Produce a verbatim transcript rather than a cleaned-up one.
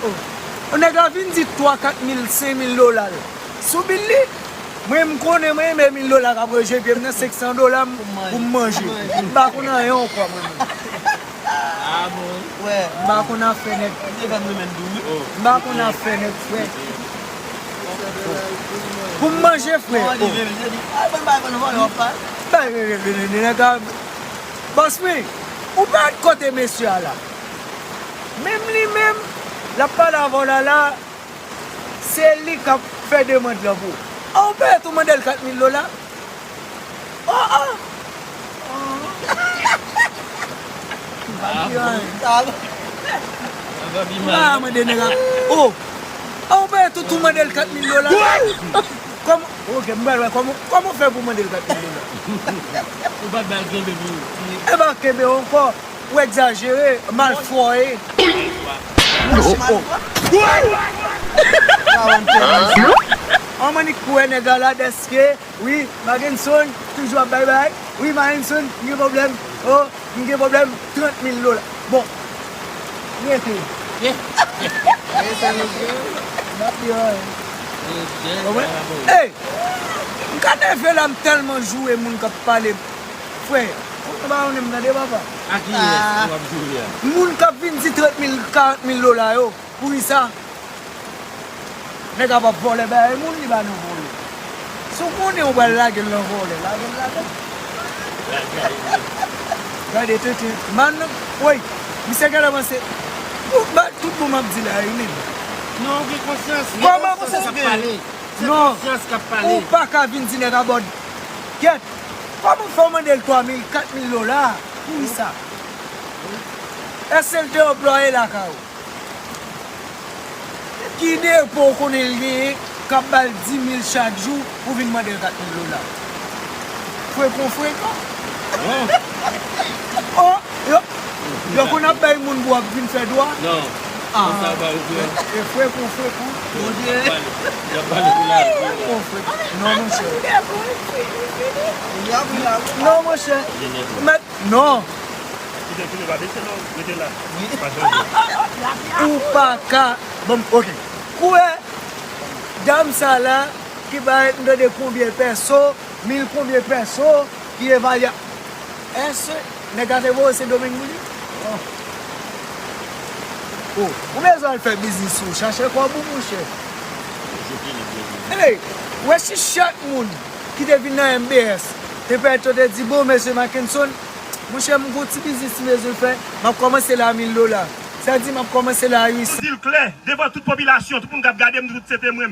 Yon nèg la vin di twa, kat mil, senk mil dola l sou bil li. Mwen, m konnen mwen renmen mil dola k ap reje pye m nan, senk san dola m pou m manje. M pa konn anyen ankò mwen menm. Ah bon? M pa konn afè nèg. M pa konn afè nèg, frè. Pou m manje, frè. Bay, bay, bay, bay, nèg la. Bòs mwen, ou pa kote mesye a la. Menm li menm, l ap pale avè w la la, se li k ap fè demann lan pou ou. An, ou peye tou mande l kat mil dola? Oh, oh! M pa di anyen. M pa mande nèg la. Oh! An, ou peye tou, tou mande l kat mil dola? Kòman? Ok, m pral wè kòman, kòman w fè pou mande l kat mil dola? Ou pa t ba l kenbe pou ou. E pa kenbe ankò. Ou egzajere, malfòye. An, m annik kouwè nèg la la dèske, wi, Makenson toujou ap bay bay. Wi, Makenson, m gen pwoblèm. Oh, m gen pwoblèm trant mil dola. Bon, rete. N ap di, hey, m ka nève la, m tèlman joure moun k ap pale. Frè, ou pa konnen m tande, papa. A kiyès ou ap joure a? Moun k ap vin di trant mil, karant mil dola yo, poukisa? Nèg ap ap vòlè bagay moun, li pa nan vòlè. Si w konnen w pral lage l nan vòlè, lage l ladan. Gade tenten. Man, woy, misye genlè panse, tout ba-, tout bon m ap di la, wi, men. Non, ou gen konsyans. Kòman konsyans ap pale? Se konsyans k ap pale. Ou pa ka vin di nèg a bòd. Kèt, kòman fè w mande l twa mil, kat mil dola? Poukisa? Èske l te anplwaye lakay ou? Ki depo w konnen l genyen k ap ba l dis mil chak jou pou vin mande l kat mil dola? Frekan, frekan. Oh, yo, yo konn ap bay moun pou ap vin fè dwa? Non. Ah. Konsa w pa yo frekan. E frekan, frekan. Yo pale, yo pale pou lavi. Frekan, frekan. Non, monchè. Non, monchè. Mèt, non. Kite, kite, pa bese non, rete la. Pa chanje. Ou pa ka. Bon, ok. Kouwè dam sa la ki bay, m tande konbyen pèso, mil konbyen pèso ki evalye. Èske nèg la te voye Sendomeng pou li? Oh. Oh, ou bezwen al fè biznis ou, chache kòb ou, monchè. Hey, wè si chak moun ki te vin nan M B S te pèmèt yo te di, bon, mesye Mackenson, monchè, m gon ti biznis m bezwen fè, m ap kòmanse la mil dola. Sa di m ap kòmanse la uit san. Pou di l klè, devan tout popilasyon, tout moun k ap gade m, tout se temwen m.